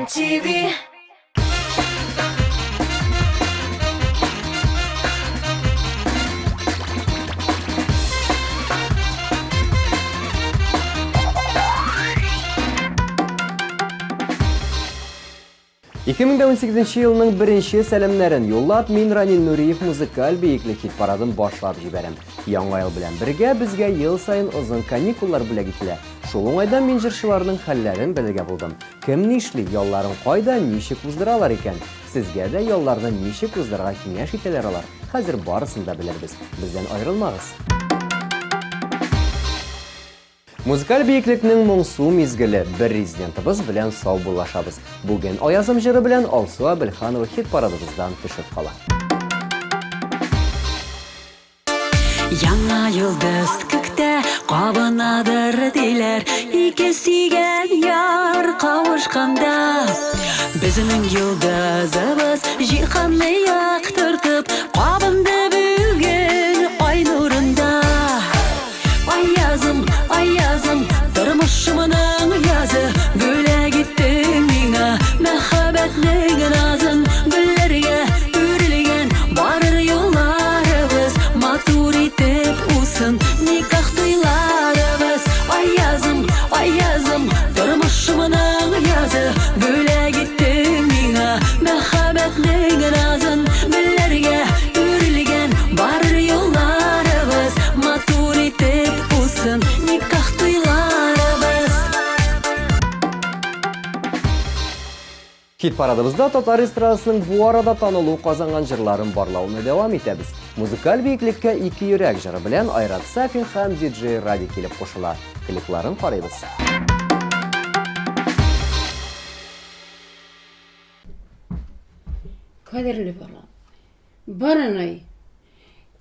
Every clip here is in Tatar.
Казан ТВ. 2018 елның беренче сәламнәрен юллап, мин Ранил Нуриев музыкаль биеклек хит-парадын башлап җибәрәм. Яңа ел белән бергә безгә ел саен озын каникуллар бүләк ителә. Шул уңайдан мин җырчыларның хәлләрен белергә булдым. Кем нишли, ялларын кайда, ничек уздыралар икән? Сезгә дә ялларны ничек уздырырга киңәш итәләр алар? Хәзер барысын да белербез. Бездән аерылмагыз! Музыкаль биеклекнең моңсу мизгеле, бер резидентыбыз белән саубуллашабыз. Бүген Аязым җыры белән Алсу Әбелханова хит-парадыбыздан төшеп кала. Яңа йолдыз күктә кабынадыр диләр, ике сөйгән яр кавышканда. Безнең йолдызыбыз җиһанны яктыртып, кабынды бүген ай нурында. Аязым, аязым, тормышымның язы, бүләк иттең миңа мәхәббәтнең назын. Гөлләргә үрелгән барыр юлларыбыз, матур итеп усын никах туйларыбыз. Аязым, аязым, тормышымның язы, бүләк иттең миңа мәхәббәтнең назын. Гөлләргә үрелгән барыр юлларыбыз, матур итеп усын никах туйларыбыз. Хит парадыбызда татар эстрадасының бу арада танылу казанган җырларын барлауны дәвам итәбез. Музыкаль биеклеккә Ике йөрәк җыры белән Айрат Сафин һәм диджей Ради килеп кушыла. Клипларын карыйбыз. Кадерле балам. Бар, анай.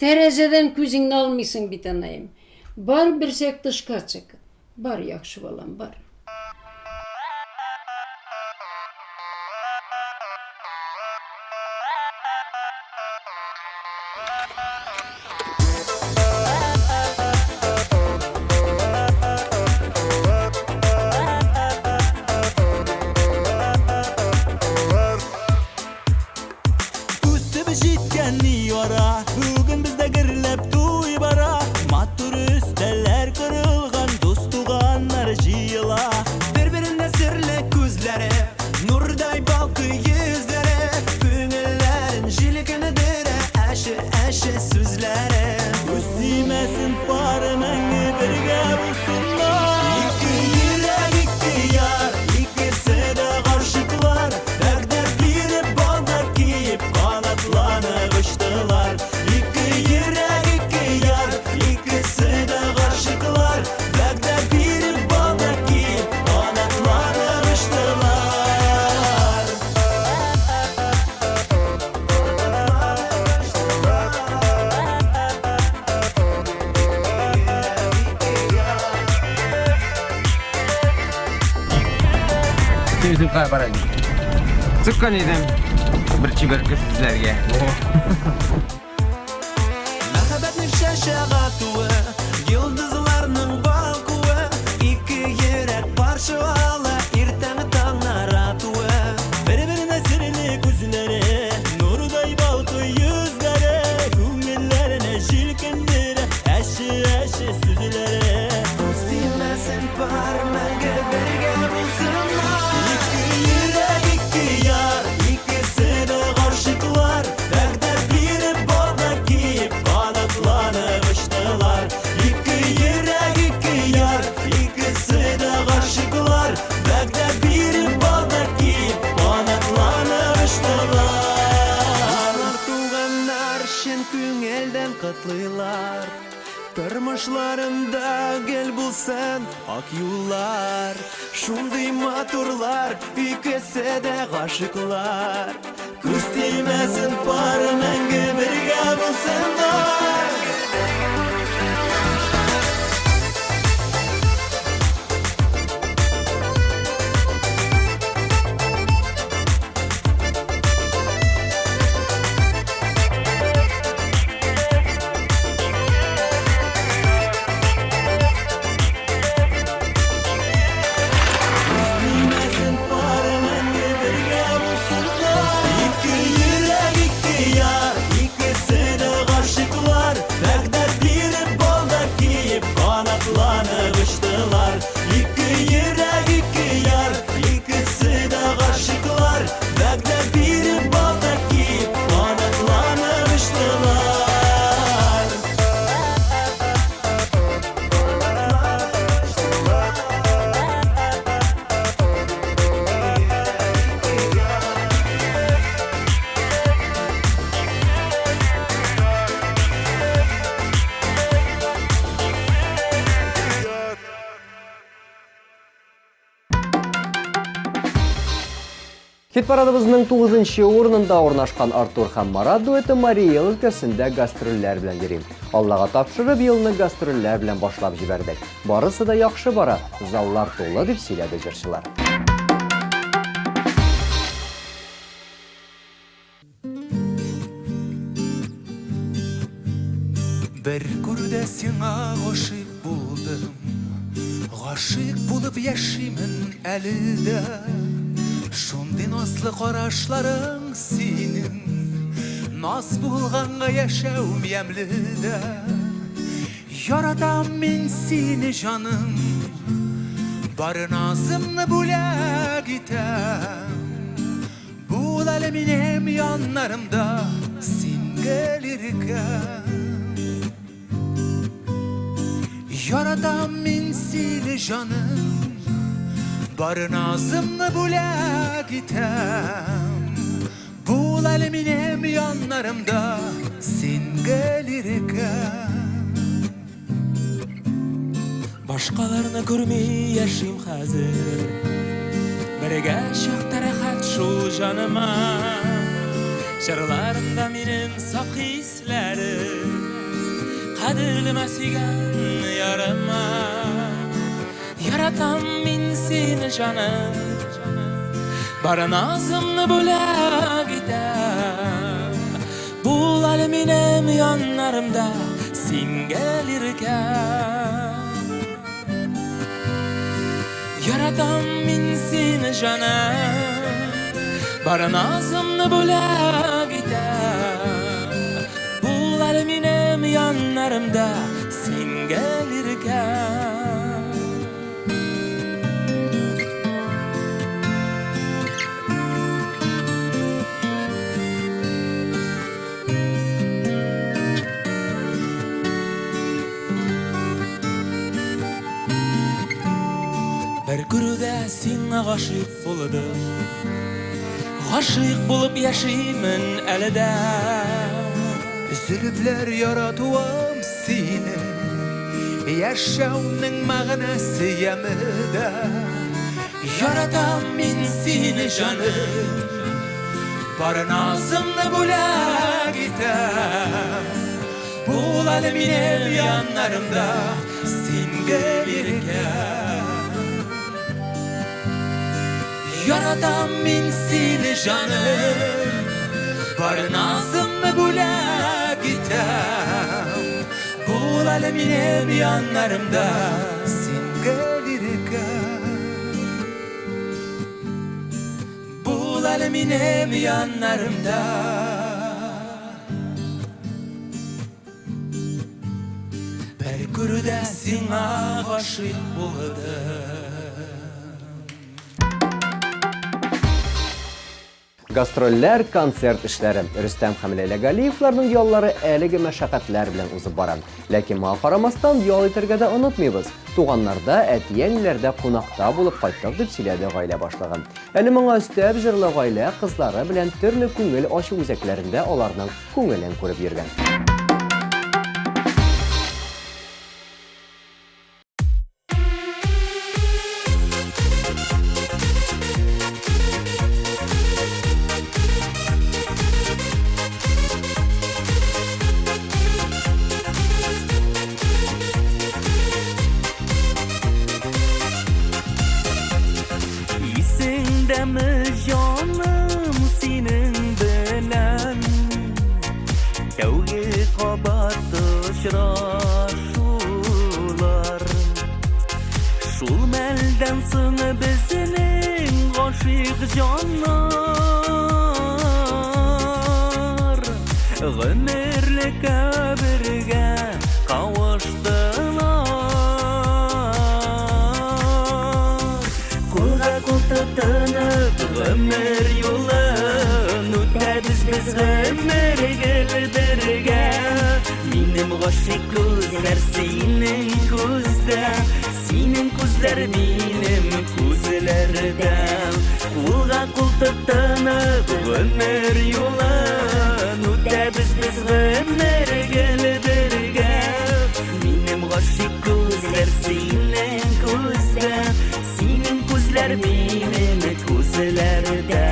Тәрәзәдән күзеңне алмыйсың бит, анаем. Бар, берсәк тышка чык. Бар, яхшы балам, бар. Үсеп җиткән ни ара, бүген бездә гөрләп туй бара. Матур өстәлләр корылган, дус туганнар җыела. Бер-беренә серле күзләре, нурдай балкый йөзләре, күңелләрен җилкендерә әче-әче сүзләре. Күз тимәсен пары мәңге бергә булсыннар. Ике йөрәк, ике яр, икесе дә гашыйклар. Вәгъдә биреп, балда киеп, канатланып очтылар. Ике йөрәк, ике яр, икесе дә гашыйклар. Вәгъдә биреп, балда киеп, канатланып очтылар. Чыккан идем бер чибәр кыз эзләргә. Мәхәббәтнең чәчәк атуы, йолдызларның балкуы, ике йөрәк пар чуала, иртәнге таңнар атуы. Бер-беренә серле күзләре, нурдай балкый йөзләре, күңелләрне җилкендерә әче-әче сүзләре. Күз тимәсен пар мәңге бергә булсыннар. Ике йөрәк, ике яр, икесе дә гашыйклар. Вәгъдә биреп, балда киеп, канатланып очтылар. Ике йөрәк, ике яр, икесе дә гашыйклар. Вәгъдә биреп, балда киеп, канатланып очтылар. Дуслар, туганнар чын күңелдән котлыйлар. Тормышларында гел булсын ак юллар. Шундый матурлар, икесе дә гашыйклар. Күз тимәсен пар мәңге бергә булсыннар. Күз тимәсен пар мәңге Хит-парадыбызның тугызынчы урынында урнашкан Артур һәм Марат дуэты Марий Эл өлкәсендә гастрольләр белән йөри. Аллага тапшырып, елны гастрольләр белән башлап җибәрдек. Барысы да яхшы бара, заллар тулы, дип сөйләде җырчылар. Бер күрүдә сиңа гашыйк булдым, Гашыйк булып яшимен әле дә. Шундый назлы карашларың синең, Наз булганга яшәвем ямьле дә. Яратам мин сине, җаным, Бар назымны бүләк итәм. Бул әле минем яннарымда, син гел иркә. Яратам мин сине, җаным, бар назымны бүләк итәм. Бул әле минем яннарымда, син гел иркә. Башкаларны күрми яшим хәзер. Бергә чакта рәхәт шул җаныма. Җырларымда минем саф хисләрем. Кадерлемә сөйгән ярыма. Яратам мин сине, җаным. Бар назымны бүләк итәм. Бул әле минем яннарымда, син гел иркә. Яратам мин сине, җаным. Бар назымны бүләк итәм. Бул әле минем яннарымда, син гел иркә. Бер күрүдә сиңа гашыйк булдым. Гашыйк булып яшимен әле дә. Өзелепләр яратуым сине, Яшәүнең мәгънәсе яме дә. Яратам мин сине, җаным, Бар назымны бүләк итәм. Бул әле минем яннарымда, син гел иркә. Яратам мин сине, җаным, Бар назымны бүләк итәм. Бул әле минем яннарымда, Син гел иркә. Бул әле минем яннарымда. Бер күрүдә сиңа гашыйк булдым. Гастрольләр, концерт эшләре. Рөстәм һәм Ләйлә Галиевларның яллары әлеге мәшәкатьләр белән узып бара. Ләкин моңа карамастан, ял итәргә дә онытмыйбыз. Туганнарда, әти-әниләрдә кунакта булып кайттык, дип сөйләде гаилә башлыгы. Әле моңа өстәп, җырлы гаилә кызлары белән төрле күңел ачу үзәкләрендә аларның күңелен күреп йөргән. Исеңдәме, җаным, синең белән Тәүге кабат очрашулар. Шул мәлдән соң безнең гашыйк җаннар Гомерлеккә бергә кавыштылар. Кулга кул тотынып гомер юлын үтәбез без гомер гел бергә. Минем гашыйк күзләр синең күздә, синең күзләр минем күзләрдә. Кулга кул тотынып гомер юлын үтәбез без гомер гел бергә. Минем гашыйк күзләр синең күздә, синең күзләр минем күзләрдә.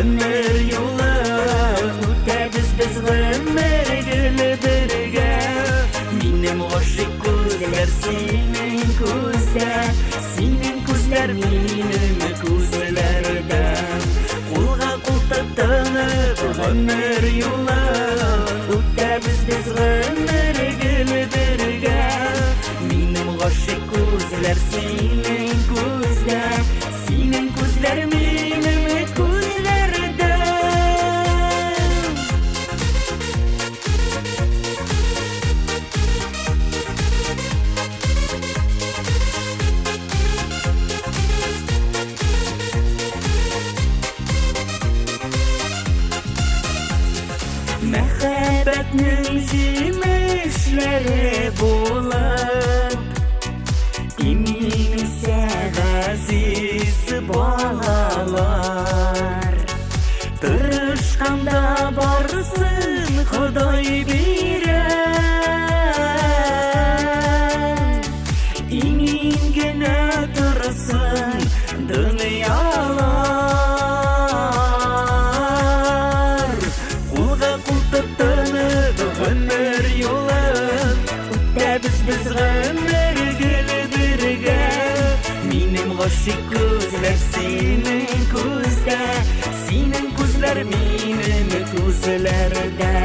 Гомер юлын үтәбез без гомер гел бергә. Минем гашыйк күзләр синең күздә, синең күзләр минем күзләрдә. Кулга кул тотынып гомер юлын үтәбез без гомер гел бергә. Минем гашыйк күзләр синең күздә, синең күзләр минем күзләрдә. Мәхәббәтнең җимешләре булып, имин үсә газиз балалар. Тырышканда барысын Ходай бирә. Имин генә торсын дөньялар. Кулга кул тотынып гомер юлын үтәбез без гомер гел бергә. Минем гашыйк күзләр синең күздә, синең күзләр минем күзләрдә.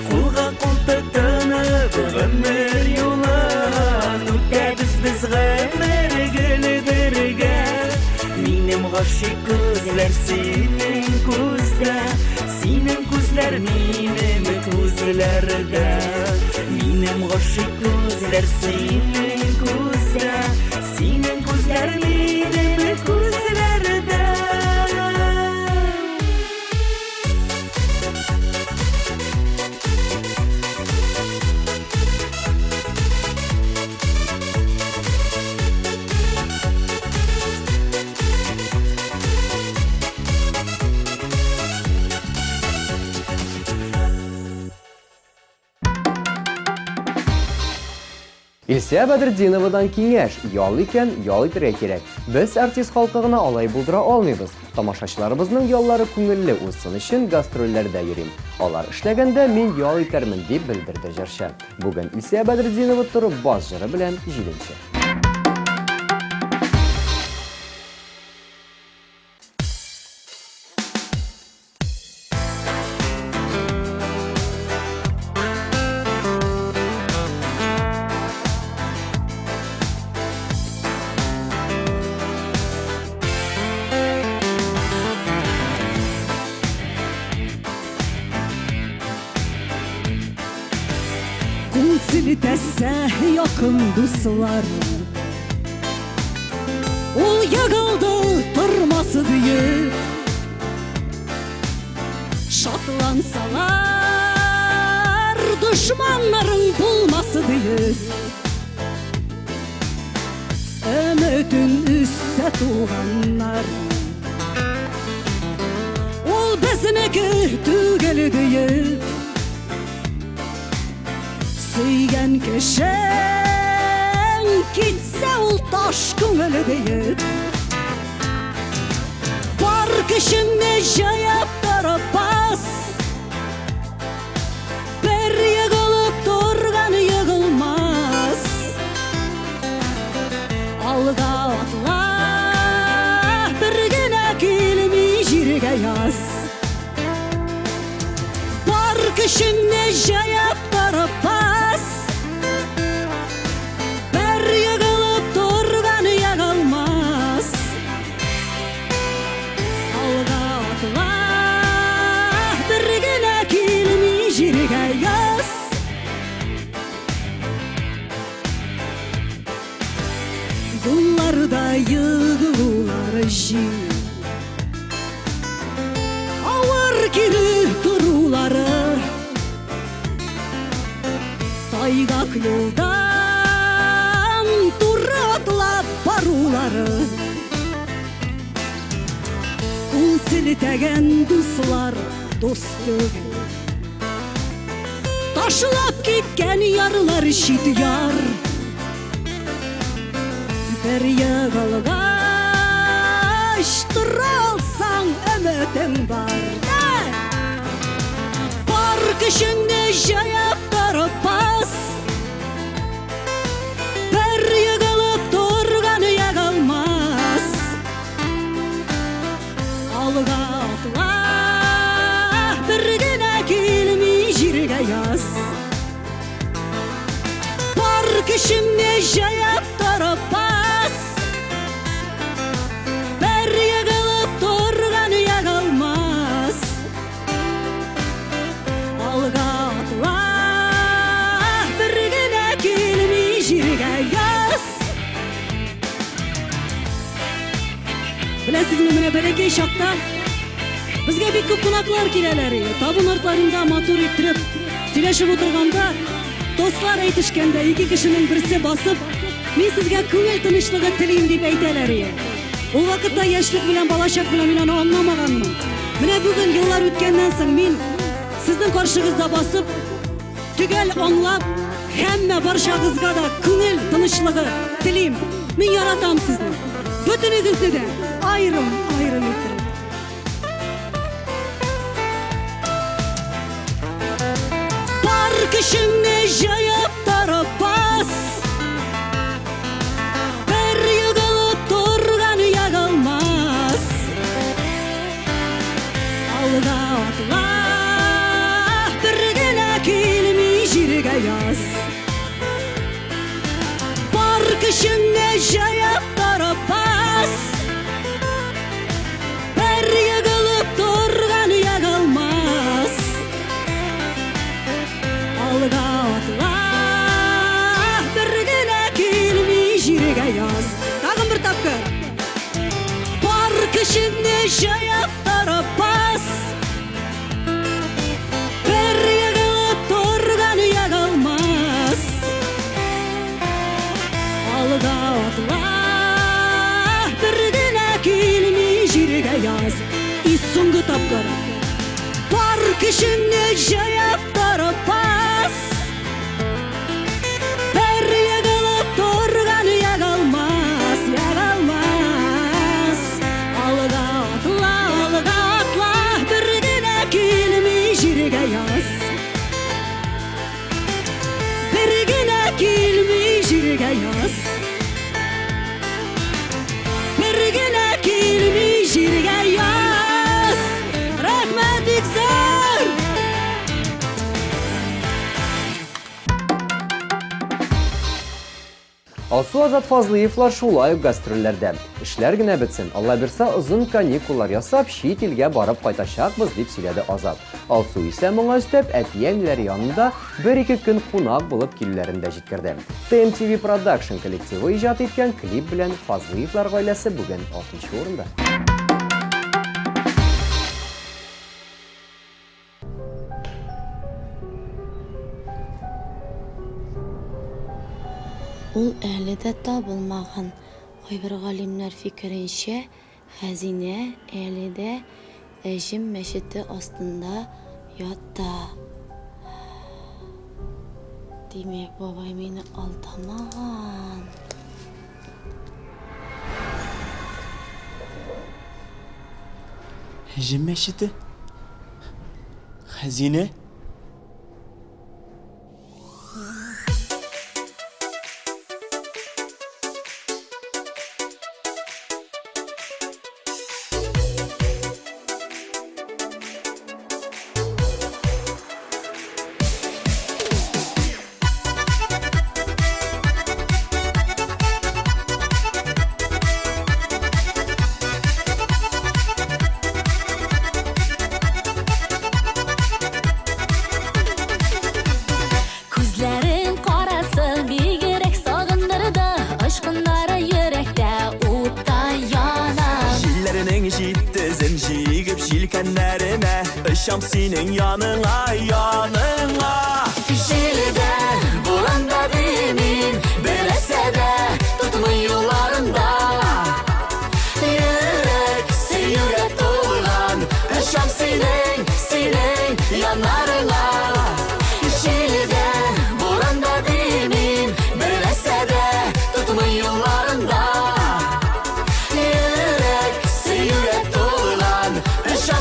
Кулга кул тотынып гомер юлын үтәбез без гомер гел бергә. Минем гашыйк күзләр синең күздә, синең күзләр минем күзләрдә. Минем гашыйк күзләр синең күздә, синең күзләр минем күзләрдә. Илсөя Бәдретдиновадан киңәш, ял икән, ял итәргә кирәк. Без артист халкы гына алай булдыра алмыйбыз. Тамашачыларыбызның яллары күңелле узсын өчен гастрольләрдә йөрим. Алар эшләгәндә мин ял итәрмен, дип белдерде җырчы. Бүген Илсөя Бәдретдинова торып бас җыры белән җиденче. Кул селтәсә якын дуслар, Ул егылды тормасы диеп, Шатлансалар дошманнарың булмасы диеп, Өметен өзсә туганнар, Ул безнеке түгел диеп, Сөйгән кешең китсә ул таш күңел диеп, Бар көчеңне җыеп торып бас, Бер егылып торган егылмас. Алга атла, бер генә килми җиргә яз. Бар көчеңне җыеп торып бас, Бер егылып торган егылмас. Алга атла, бер генә килми җиргә яз. Юлларда егылулар җиңел, Авыр кире торулары. Тайгак юлдан туры атлап барулары. Кул селтәгән дуслар дус түгел, Ташлап киткән ярлар чит яр. Бер егылгач тора алсаң өмет. Өметем бар. Бар көчеңне җыеп торып бас. Бер егылып торган егылмас. Алга атла, бер генә килми җиргә яз. Бар көчеңне җыеп торып бас. Бер егылып торган егылмас. Алга атла, бер генә килми җиргә яз. Беләсезме, менә бәләкәй чакта безгә бик күп кунаклар киләләр иде. Табын артларында матур иттереп сөйләшеп утырганда, тослар әйтешкәндә ике кешенең берсе басып, мин сезгә күңел тынычлыгы телим дип әйтәләр иде. Ул вакытта яшьлек белән балачак белән мин аны аңламаганмын. Менә бүген еллар үткәннән соң мин сезнең каршыгызда басып, төгәл аңлап, һәммә барчагызга да күңел тынычлыгы телим. Мин яратам сезне. Бөтенегезне дә аерым аерым иттереп. Бар көчеңне җыеп торып бас. Бер егылып торган егылмас. Алга атла, бер генә килми җиргә яз. Бар көчеңне җыеп торып бас. Бер егылып торган егылмас. Алга атла, бер генә килми җиргә яз. Тагын бер тапкыр. Бар көчеңне җыеп торып бас. Бер егылып торган егылмас. Алга атла, бер генә килми җиргә яз. И соңгы тапкыр. Бар көчеңне җыеп торып бас. Бер егылып торган егылмас, егылмас. Алга атла, алга атла, бер генә килми җиргә яз. Бер генә килми җиргә яз. Бер генә килми җиргә яз. Рәхмәт бик зур! Алсу Азат Фазлыевлар шулай ук гастрольләрдә. Эшләр генә бетсен, Алла бирса, озын каникуллар ясап, чит илгә барып кайтачакбыз, дип сөйләде Азат. Алсу исә моңа өстәп, әти-әниләре янында бер-ике көн кунак булып килүләрен дә җиткерде. TMTV Production коллективы иҗат иткән клип белән Фазлыевлар гаиләсе бүген 6 урында. Ул әле дә табылмаган. Кайбер галимнәр фикеренчә, хәзинә әле дә Әҗем мәчете астында ята. Димәк, бабай мине алдамаган. Әҗем мәчете? Хәзинә? Күзләрең карасы бигрәк сагындырды, Очкыннары йөрәктә уттай яна. Җилләрнең җитезен җигеп җилкәннәремә, Очам синең яныңа, яныңа. Җилдә, буранда димим, Беләсә дә тотмый юлларымда. Йөрәк сөюгә тулган, Очам синең, синең яннарыңа. Җилдә, буранда димим, Беләсә дә тотмый юлларымда. Йөрәк сөюгә тулган, Очам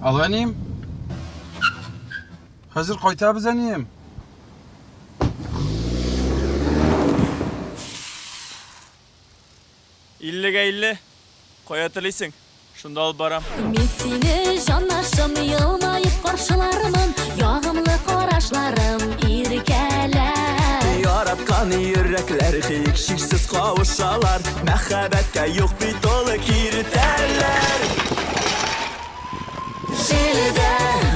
Алло, әнием. Хәзер кайтабыз, әнием. Иллегә 50. Кая телисең, шунда алып барам. Мин сине, җанашым, елмаеп каршылармын, ягымлы карашларым иркәләр. Яраткан йөрәкләр һичшиксез кавышалар, мәхәббәткә юк бит ул киртәләр. Җилдә,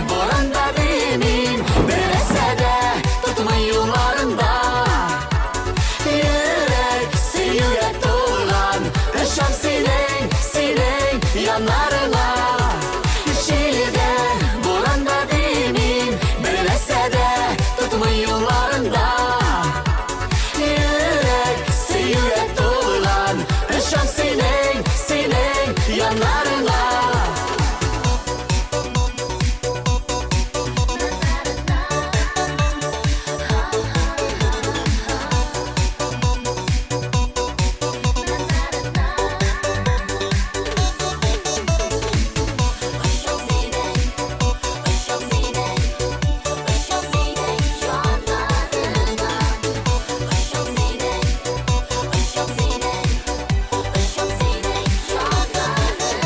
буранда димим, бер нәрсә дә тотмый юлларыңда. Йөрәк сөюгә тулган, очам синең, синең яннарыңа. Җилдә, буранда димим, бер нәрсә дә тотмый юлларыңда. Йөрәк сөюгә тулган, очам синең, синең яннарыңа. Очам синең, очам синең, очам синең яннарыңа. Очам синең, очам синең, очам синең яннарыңа.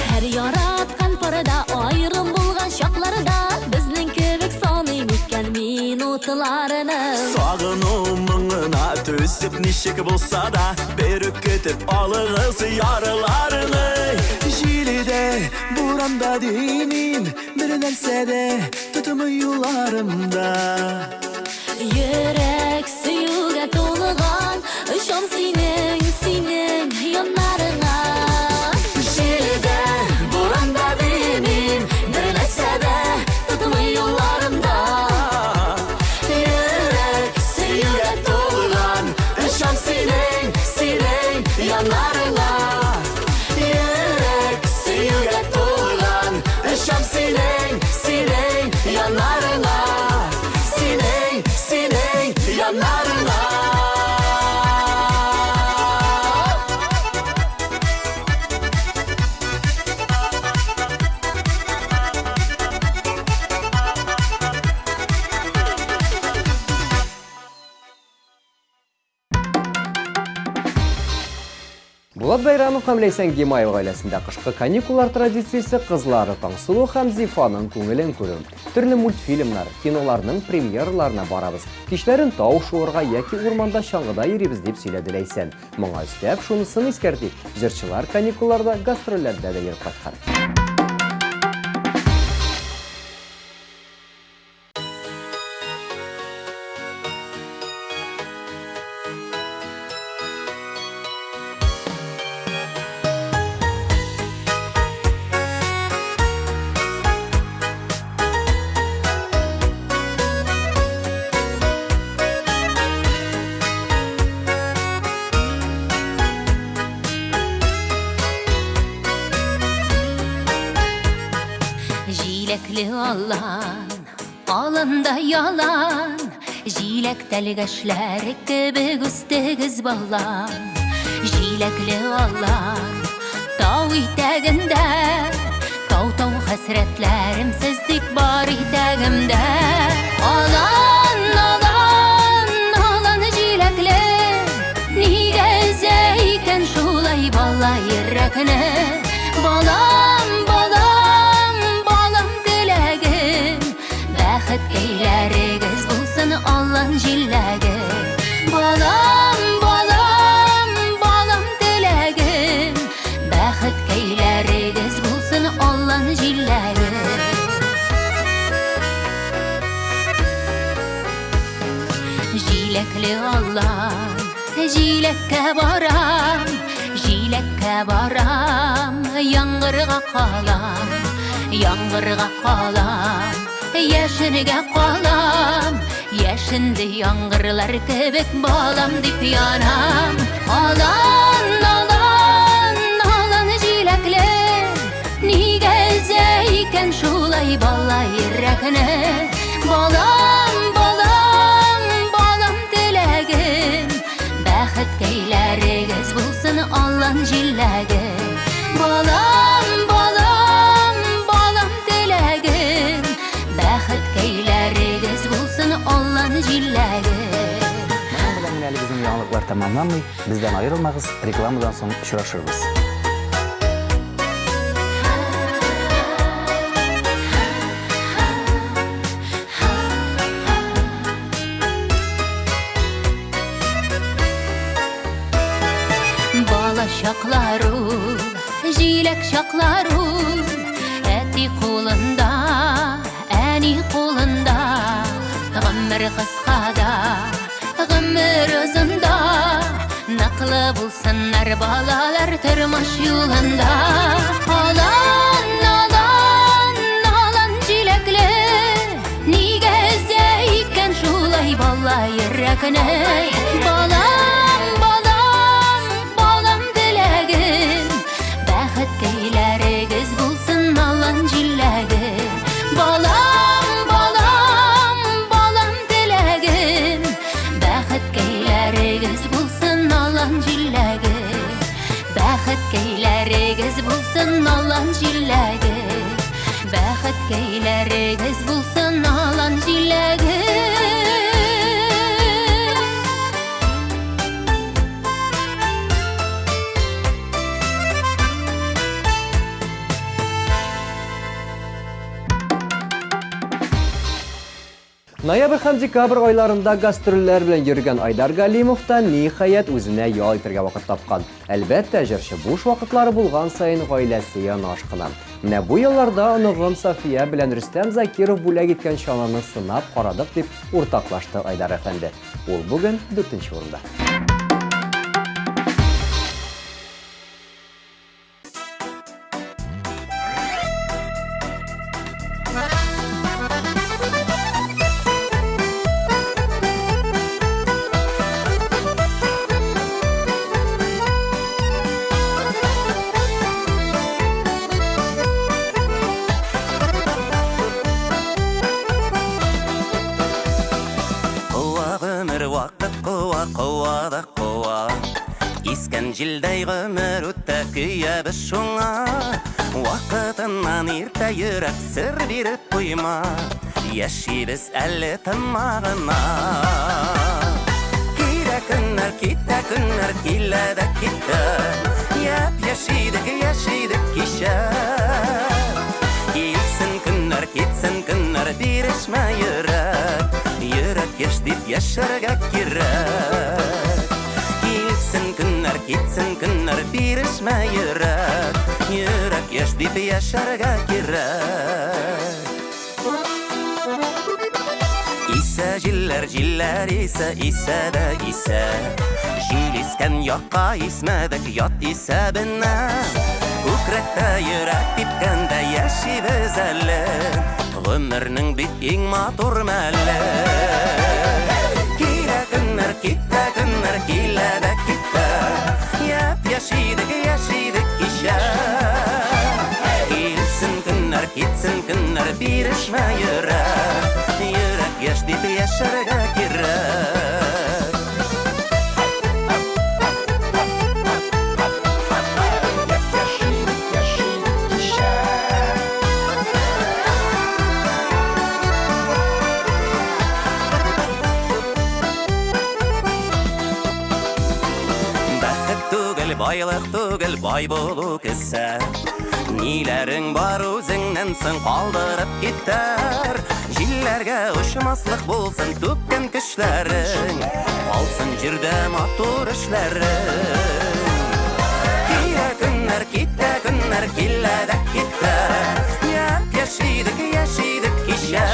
Һәр яраткан парда аерым булган чакларда безнең кебек саный микән минутларны? Сагыну моңына түзеп ничек булса да, бер үк көтеп алыгыз яраларны. Җилдә, буранда димим, бер нәрсә дә тотмый юлларымда. Йөрәк сөюгә тулган, очам синең, синең яннарыңа. Җилдә, буранда димим, бер нәрсә дә тотмый юлларымда. Йөрәк сөюгә тулган, очам синең, синең яннарыңа. Йөрәк сөюгә тулган, очам синең, синең яннарыңа. Синең, синең яннарыңа. Булат Бәйрамов һәм Ләйсән Гимаева гаиләсендә кышкы каникуллар традициясе кызлары Таңсылу һәм Зифаның күңелен күрү. Төрле мультфильмнар, киноларның премьераларына барабыз. Кичләрен тау шуырга яки урманда чаңгыда йөрибез, дип сөйләде Ләйсән. Моңа өстәп, шунысын искәртик, җырчылар каникулларда гастрольләрдә дә йөреп кайткан. Җиләкле алан, аланда ялан, җиләк тәлгәшләре кебек үстегез балам. Җиләкле алан, тау итәгендә, тау-тау хәсрәтләрем сез дип бар итәгемдә. Алан, алан, алан җиләкле, нигә өзә икән шулай бала йөрәкне? Балам, балам, балам теләгем, бәхеткәйләрегез булсын алан җиләге. Балам, балам, балам теләгем, бәхеткәйләрегез булсын алан җиләге. Җиләкле алан, җиләккә барам, җиләккә барам, яңгырга калам, яңгырга калам, яшенгә калам, яшенле яңгырлар кебек балам дип янам. Алан, алан, алан җиләкле, нигә өзә икән шулай бала йөрәкне? Балам, балам, балам теләгем, бәхеткәйләрегез булсын алан җиләге. Балам, балам, балам тәмамланмый, бездән аерылмагыз, рекламадан соң очрашырбыз. Бала чаклар ул, җиләк чаклар ул, әти кулында, әни кулында. Гомер кыска да, гомер озын да, ныклы булсыннар балалар тормыш юлында. Алан, алан, алан җиләкле, нигә өзә икән шулай бала йөрәкне? Балам, балам, балам теләгем, бәхеткәйләрегез булсын алан җиләге. Балам, балам, балам теләгем, бәхеткәйләрегез булсын алан җиләге. Бәхеткәйләрегез булсын алан җиләге. Бәхеткәйләрегез булсын алан җиләге. Ноябрь һәм декабрь айларында гастрольләр белән йөргән Айдар Галимов та ниһаять үзенә ял итәргә вакыт тапкан. Әлбәттә, җырчы буш вакытлары булган саен гаиләсе янына ашкына. Менә бу елларда оныгым София белән Рөстәм Закиров бүләк иткән чананы сынап карадык, дип уртаклашты Айдар әфәнде. Ул бүген дүртенче урында. Куа гомер вакыт куа, куа да куа. Искән җилдәй гомер үтә, көябез шуңа. Вакытыннан иртә йөрәк сер биреп куйма. Яшибез әле тынма гына. Килә көннәр, китә көннәр, килә дә китә. Япь-яшь идек, яшь идек кичә. Килсен көннәр, китсен көннәр, бирешмә йөрәк. Йөрәк яшь дип яшәргә кирәк. Килсен көннәр, китсен көннәр, бирешмә йөрәк. Йөрәк яшь дип яшәргә кирәк. Исә җилләр, җилләр исә, исә дә исә. Җил искән якка исмәдек, ят исәбенә. Күкрәктә йөрәк типкәндә яшибез әле. Гомернең бит иң матур мәле. Килә көннәр, китә көннәр, килә дә китә. Япь-яшь идек, яшь идек кичә. Килсен көннәр, китсен көннәр, бирешмә йөрәк. Йөрәк яшь дип яшәргә кирәк. Бәхет түгел, байлык түгел, бай булу кесә. Ниләрең бар үзеңнән соң калдырып китәр. Җилләргә очмаслык булсын түккән көчләрең. Калсын җирдә матур эшләрең. Килә көннәр, китә көннәр, килә дә китә. Япь-яшь идек, яшь идек кичә.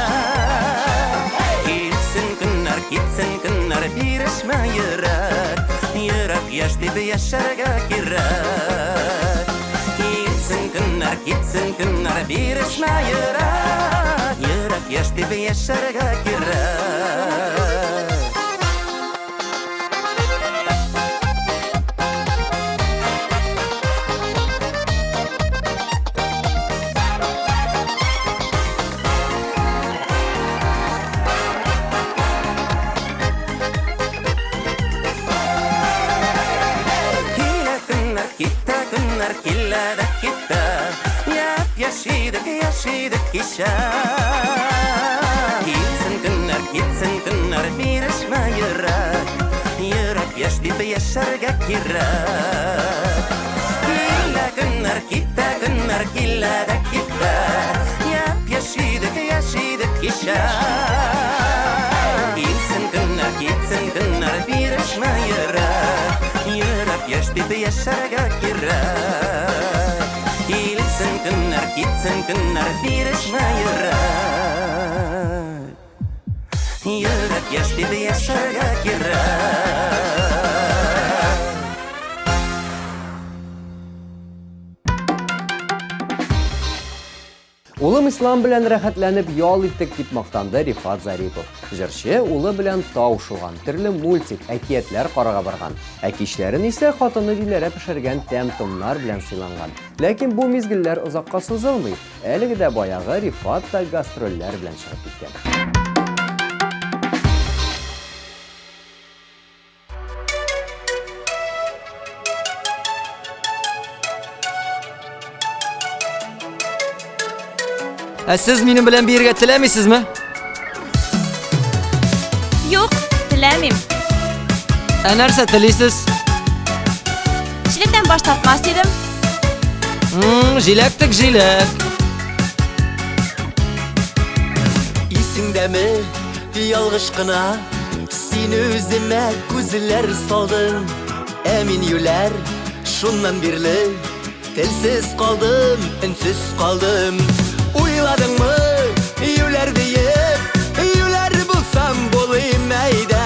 Килсен көннәр, китсен көннәр, бирешмә йөрәк. Йөрәк яшь дип яшәргә кирәк. Килсен көннәр, китсен көннәр, бирешмә йөрәк. Йөрәк яшь дип яшәргә кирәк. Килә көннәр, китә көннәр, килә дә китә. Япь-яшь идек, яшь идек кичә. Килсен көннәр, китсен көннәр, бирешмә йөрәк. Йөрәк Йөрәк яшь дип яшәргә кирәк. Килә көннәр, китә көннәр, килә дә китә. Япь-яшь идек, яшь идек кичә. Килсен көннәр, китсен көннәр, бирешмә йөрәк. Йөрәк яшь дип яшәргә кирәк. Килсен көннәр, китсен көннәр, бирешмә йөрәк. Йөрәк яшь дип яшәргә кирәк. Улым Ислам белән рәхәтләнеп ял иттек, дип мактанды Рифат Зарипов. Җырчы улы белән тау шуган, төрле мультик, әкиятләр карарга барган. Ә кичләрен исә хатыны Диләрә пешергән тәм-томнар белән сыйланган. Ләкин бу мизгелләр озакка сузылмый. Әлеге дә баягы Рифат та гастрольләр белән чыгып киткән. Ә сез минем белән биергә теләмисезме? Юк, теләмим. Ә нәрсә телисез? Җиләктән баш тартмас идем. Җиләк тек җиләк. Исеңдәме, ялгыш кына син үземә күзләр салдың. Ә мин юләр, шуннан бирле телсез калдым, өнсез калдым. Уйладыңмы, юләр диеп, юләр булсам булыйм әйдә.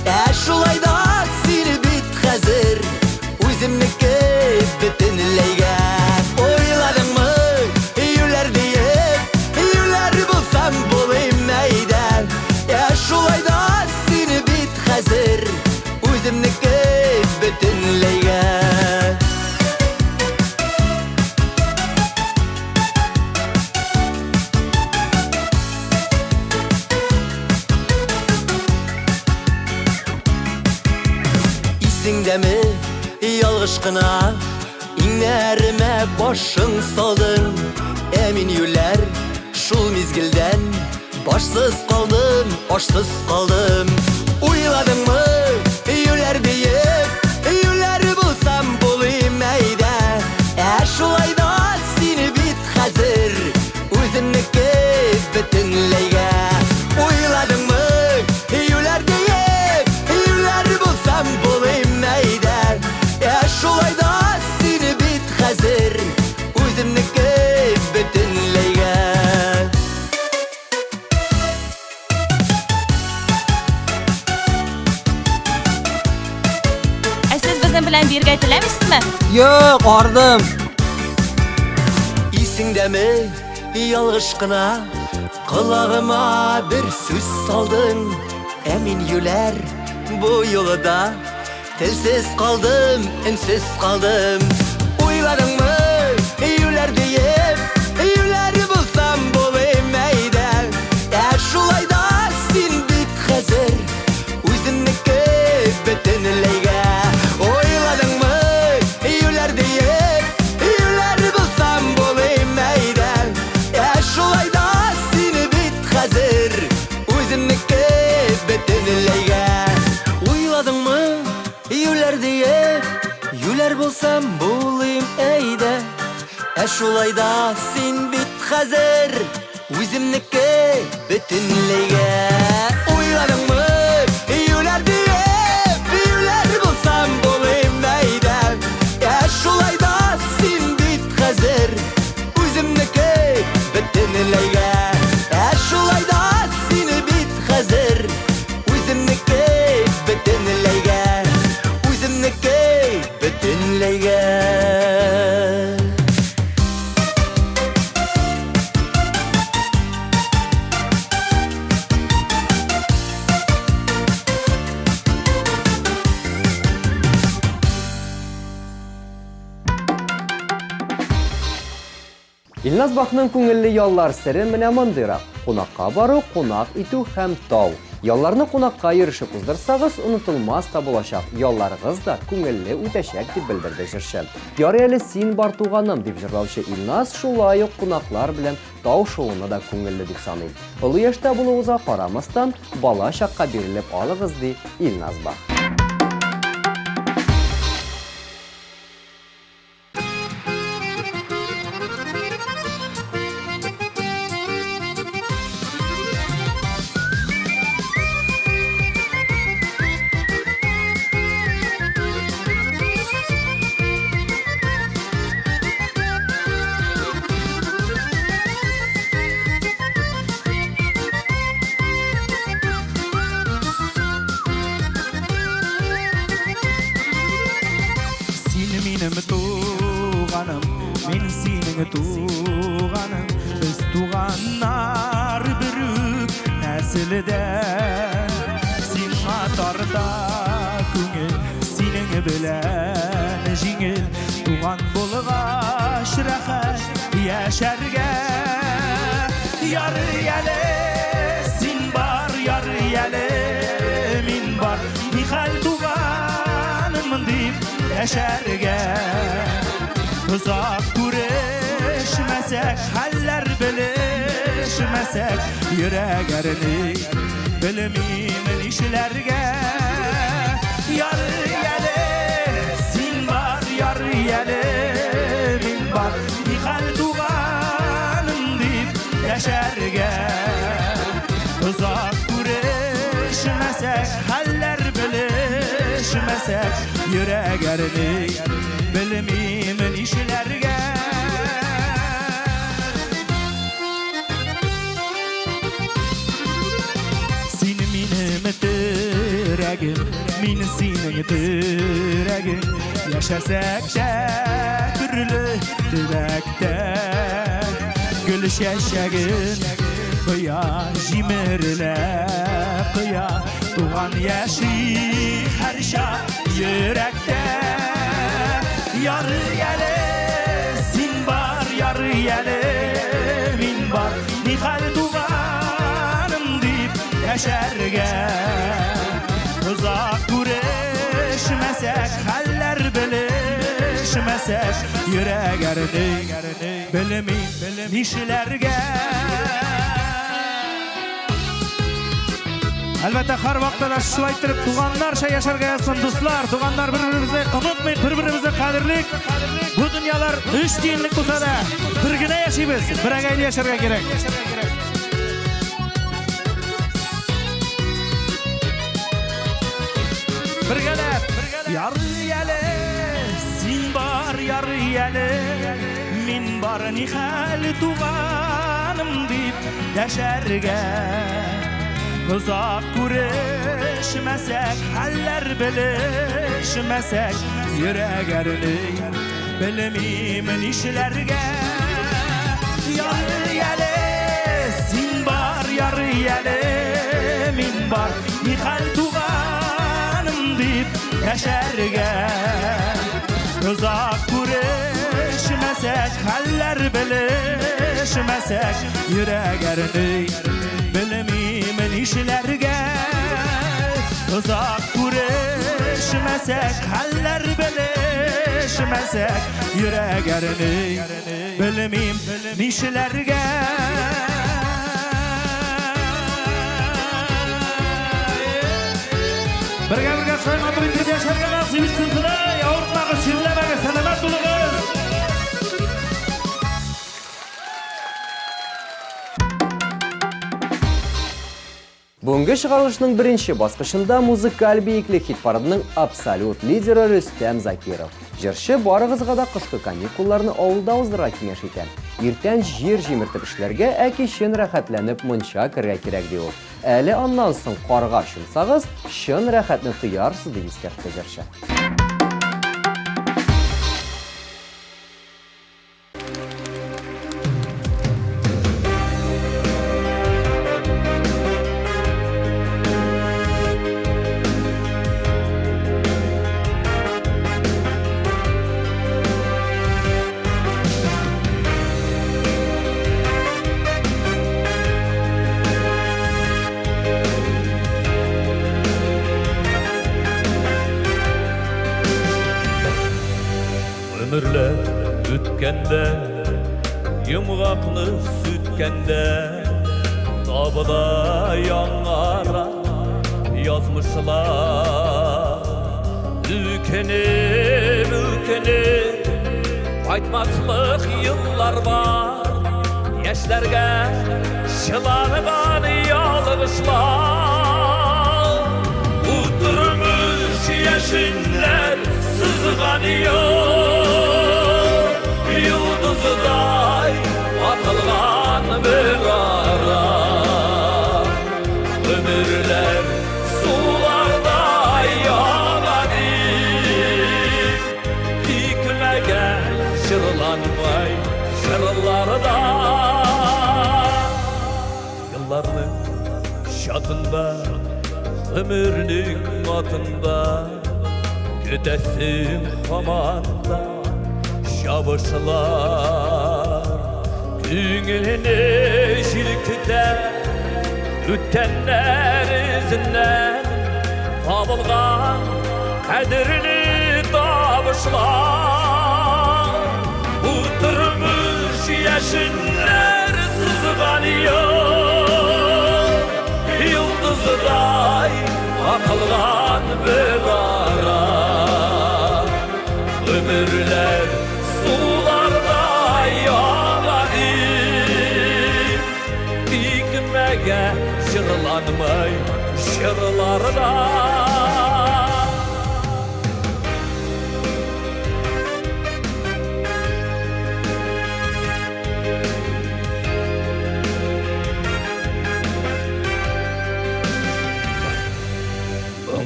Ә шулай да син бит хәзер үземнеке бөтенләйгә. Уйладыңмы, юләр диеп, юләр булсам булыйм әйдә. Ә шулай да син бит хәзер үземнеке бөтенләйгә. Исеңдәме, ялгыш кына иңнәремә башың салдың. Ә мин юләр, шул мизгелдән башсыз калдым, ашсыз калдым. Уйладыңмы, юләр диеп, юләр булсам булыйм әйдә. Ә шулай да син бит хәзер үземнеке бөтенләйгә. Уйладыңмы, юләр диеп, юләр булсам булыйм әйдә. Ә шулай да син бит хәзер үземнеке бөтенләйгә. Ә сез безнең белән биергә теләмисезме? Юк, ардым. Исеңдәме, ялгыш кына колагыма бер сүз салдың. Ә мин юләр, бу юлы да телсез калдым, өнсез калдым. Уйладыңмы, юләр диеп, юләр булсам булыйм әйдә. Ә шулай да син бит хәзер үземнеке бөтенләйгә. Уйладыңмы, юләр диеп, юләр булсам булыйм әйдә. Ә шулай да син бит хәзер үземнеке бөтенләйгә. Уйладыңмы, юләр диеп, юләр булсам булыйм әйдә. Ә шулай да син бит хәзер үземнеке бөтенләйгә. Уйладыңмы, юләр диеп, юләр булсам булыйм әйдә. Ә шулай да син бит хәзер үземнеке бөтенләйгә. Ә шулай да син бит хәзер үземнеке бөтенләйгә. Үземнеке бөтенләйгә. Илназ Бахның күңелле яллар сере менә мондыйрак. Кунакка бару, кунак итү һәм тау. Ялларны кунакка йөрешеп уздырсагыз, онытылмас та булачак. Ялларыгыз да күңелле үтәчәк, дип белдерде җырчы. Ярый әле син бар, туганым, дип җырлаучы Илназ шулай ук кунаклар белән тау шууны да күңелле дип саный. Олы яшьтә булуыгызга карамастан, бала чакка бирелеп алыгыз, ди Илназ Бах. Мин синең туганың, без туганнар бер үк нәселдә. Сиңа тарта күңел, синең белән җиңел. Туган булгач рәхәт яшәргә. Ярый әле син бар, ярый әле мин бар. Нихәл туганым дип яшәргә. Озак күрешмәсәк, хәлләр белешмәсәк, йөрәк әрни, белмим нишләргә. Ярый әле син бар, ярый әле мин бар. Нихәл туганым дип яшәргә. Озак күрешмәсәк, хәлләр белешмәсәк, йөрәк әрни, белмим нишләргә. Син минем терәгем, мин синең терәгең. Яшәсәк тә төрле төбәктә, гөл чәчәген кыя, җимерелә кыя. Туган яши һәрчак йөрәктә. Ярый әле син бар, ярый әле мин бар. Нихәл туганым дип яшәргә. Озак күрешмәсәк, хәлләр белешмәсәк, йөрәк әрни, белмим нишләргә. Әлбәттә, һәрвакытта да шулай иттереп туганнарча яшәргә язсын, дуслар. Туганнар, бер-беребезне онытмыйк, бер-беребезне кадерлик. Бу дөньялар өч тиенлек булса да, бер генә яшибез, берәгәйле яшәргә кирәк. Бергәләп, ярый әле син бар, ярый әле мин бар, нихәл туганым дип яшәргә. Озак күрешмәсәк, хәлләр белешмәсәк, йөрәк әрни, белмим нишләргә. Ярый әле син бар, ярый әле мин бар, нихәл туганым дип яшәргә. Озак күрешмәсәк, хәлләр белешмәсәк, йөрәк әрни, белмим нишләргә. Озак күрешмәсәк, хәлләр белешмәсәк, йөрәк әрни, белмим нишләргә. Бергә бергә шулай матур итеп яшәргә насыйп итсен Ходай. Авыртмагыз, чирләмәгез, сәламәт булыгыз. Бүгенге чыгарылышның беренче баскычында музыкаль биеклек хит-парадының абсолют лидеры Рөстәм Закиров. Җырчы барыгызга да кышкы каникулларны авылда уздырырга киңәш итә. Иртән җир җимертеп эшләргә, ә кичен рәхәтләнеп мунча керергә кирәк, ди ул. Әле аннан соң карга чумсагыз, чын рәхәтне тоярсыз, дип искәртте җырчы. Гомерләр үткәндә, йомгакны сүткәндә, табыла яңара язмышлар. Үкенеп, үкенеп, кайтмаслык еллар бар. Яшьләргә чыланган ялгышлар. Утырмыш яшеннәр сызган юл, йолдыздай атылган бер ара. Гомерләр сулардай ага дип, тикмәгә җырланмый. җырларда. Елларның чатында, гомернең атында көтәсең һаман да чабышлар. Күңелне җилкетә үткәннәр эзеннән табылган кадерле табышлар. Бу тормыш яшеннәр сызган юл, йолдыздай атылган бер ара. Гомерләр сулардай ага дип, тикмәгә җырланмый җырларда.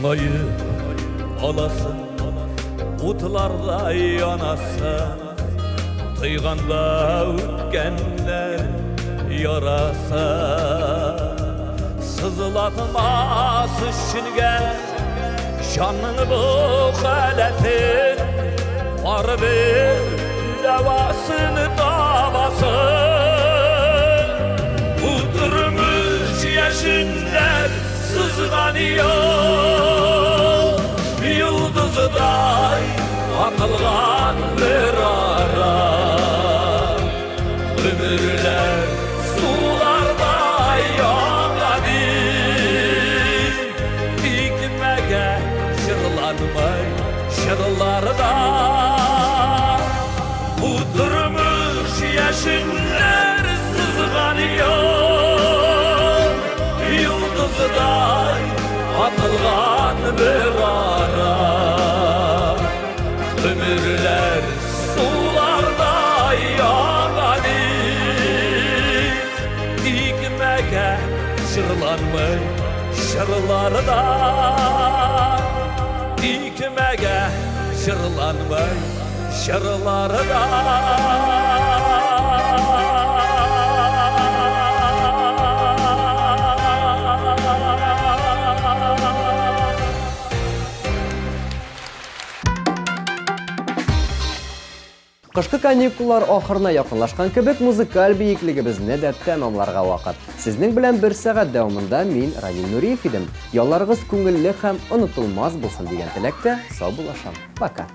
Моңаеп аласың, утларда янасың, тойганда үткәннәр ярасы. Сызлатмас өченгә җанның бу халәтен, барыбер дәвасын табасың. Бу тормыш яшеннәр сызган юл, йолдыздай атылган бер ара. Гомерләр сулардай ага дип, тикмәгә җырланмый җырларда. Бу тормыш яшеннәр сызган юл, йолдыздай атылган бер ара. Гомерләр сулардай ага дип, тикмәгә җырланмый җырларда. Тикмәгә җырланмый җырларда. Кышкы каникуллар ахырына якынлашкан кебек, музыкаль биеклегебезне дә тәмамларга вакыт. Сезнең белән бер сәгать дәвамында мин, Равил Нуриев идем. Ялларыгыз күңелле һәм онытылмас булсын дигән теләктә саубуллашам. Пока!